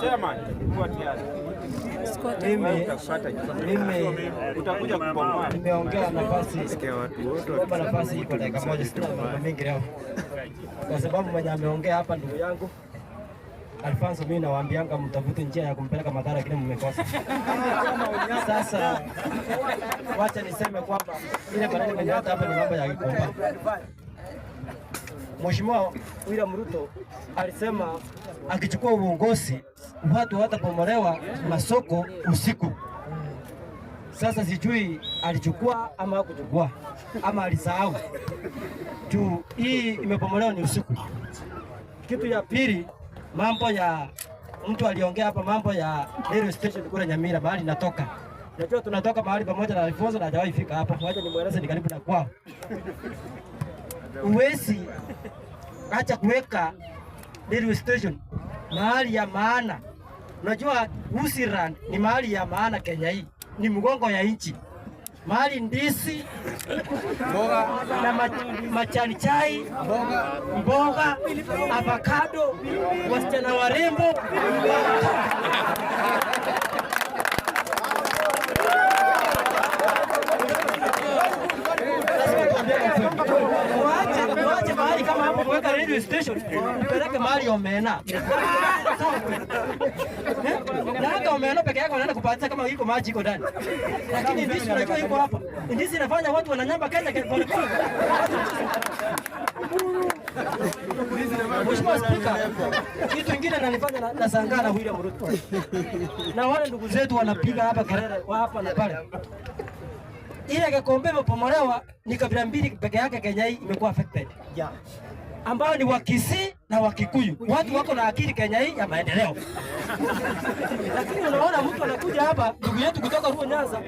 Chairman, kuwa tayari. Mimi mimi Utakuja kubomoa. Nimeongea nafasi, kuomba nafasi iko dakika moja, sina mambo mengi leo, kwa sababu mwenye ameongea hapa ndugu yangu Alfonso, mimi nawaambianga mtafute njia ya kumpeleka Mathare, lakini mmekosa. Sasa wacha niseme kwamba ile maneno imenileta hapa ni mambo ya Gikomba. Mheshimiwa William Ruto alisema akichukua uongozi watu hawatabomolewa masoko usiku. Sasa sijui alichukua ama hakuchukua ama alisahau. Juu hii imebomolewa ni usiku. Kitu ya pili, mambo ya mtu aliongea hapa mambo ya railway station kule Nyamira mahali natoka. Najua tunatoka mahali pamoja na Alfonso na hajawahi fika hapa. Wacha nimueleze ni karibu na kwao. Uwezi acha kuweka railway station mahali ya maana. Unajua Usiran ni mahali ya maana Kenya hii, ni mgongo ya nchi, mahali ndizi Mboga, na majani chai, mboga, avocado, wasichana warembo wanatoka. Lazima tuambie ukweli. Waache mahali kama hapo kuweka railway station, upeleke mahali omena. Sawa kweli? Eh? Na hata omena peke yake wanaenda kupatia kama iko maji iko ndani. Lakini ndizi unajua iko hapa. Ndizi inafanya watu wananyamba Kenya pole pole. Mheshimiwa Spika, kitu kingine nanifanya nashangaa na William Ruto na wale ndugu zetu wanapiga hapa kelele wa hapa na pale. Ile Gikomba imepomolewa ni kabila mbili peke yake Kenya hii imekuwa affected, ambao ni Wakisii na Wakikuyu. Watu wako na akili Kenya hii ya maendeleo, lakini unaona mtu anakuja hapa, ndugu yetu kutoka Luo Nyanza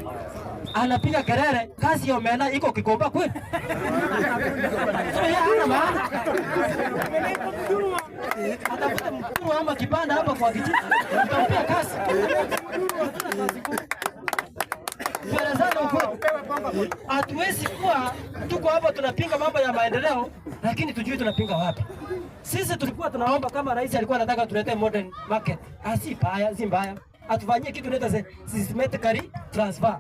anapiga kelele, kazi ya omena iko Gikomba kweli? So yeye hana maana, atafute mkuru ama kibanda hapa kwa kijiji, utampea kazi. Hatuna kazi kuu. Tuelezane ukweli. Hatuwezi kuwa tuko hapa tunapinga mambo ya maendeleo, lakini tujui tunapinga wapi. Sisi tulikuwa tunaomba kama rais alikuwa anataka tulete modern market. Ah, si mbaya, si mbaya. Atufanyie kitu inaitwa systematically transfer.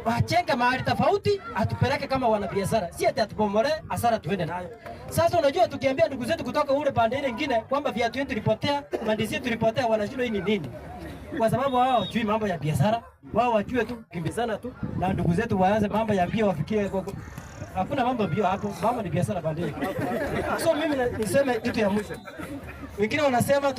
Wachenge mahali tofauti, atupeleke kama wanabiashara. Si ati atubomole hasara tuende nayo. Sasa unajua tukiambia ndugu zetu kutoka ule pande ile nyingine kwamba viatu yetu tulipotea, mandizi yetu tulipotea, wanashindwa hii ni nini? Kwa sababu wao hawajui mambo ya biashara, wao wajue tu kimbizana tu na ndugu zetu waanze mambo ya mbio wafikie Hakuna mambo mbio hapo, mambo ni biashara pande ile. So mimi niseme kitu ya mwisho. Wengine wanasema